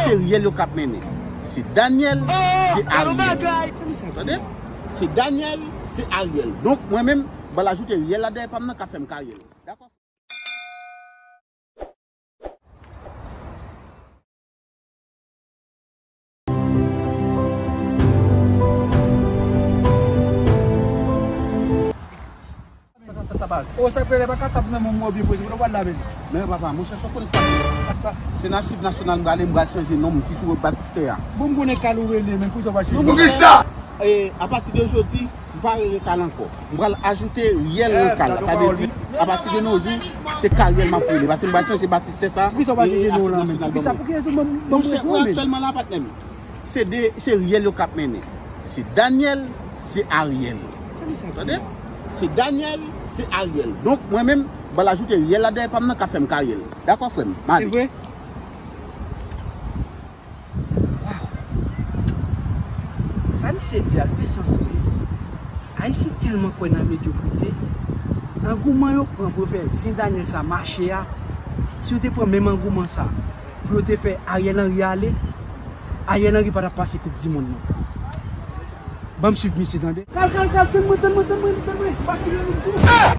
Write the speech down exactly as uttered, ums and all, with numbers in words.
Se Riel yo k ap mennen. Se Daniel, se Ariel. Tande? Se Daniel, se Ariel. Donk, mwen menm, m pral ajoute Riel la dèyè pa m nan k ap fè m ka Riel. Dakò? O, sa k rele pa ka tap nan men w byen poze, kote w pral la menm? Men papa, monchè, sa w konnen k pase? Sa k pase? Se nan Achiv Nasyonal m prale, m pral chanje non m ki sou Batistè a. Bon, m konnen Kal ou rele, men poukisa w pa chanje non? Poukisa? E, apati de jodi, m pa rele Kal ankò. M pral ajoute Riel nan Kal la. Sa vle di, apati de nos jours, se Kariel m ap rele. Paske m pral chanje Batistè sa. Poukisa w pa chanje non w la menm? Poukisa? Pou ki rezon? Monchè, ou aktyèlman la, patnè m. Se de, se Riel yo k ap mennen. Se Daniel, se Ariel. Tande? Se Daniel, se Ariel. Donk, mwen menm, m pral ajoute Riel la dèyè pa m nan k ap fè m ka Riel. Dakò, frè m? M ale. Se vre? Waw! Sa misye di a fè sans vre. Ayisyen tèlman kwè nan medyokrite. Angouman yo pran pou yo fè zen Daniel sa mache a, si yo te pran menm angouman sa pou yo te fè Ariel Henry ale, Ariel Henry pa t ap pase Koup di Mond nan. Ban m swiv misye, tande. Kal, Kal, Kal, tann mwen, tann mwen, tann mwen, tann mwen. Pa kite nou.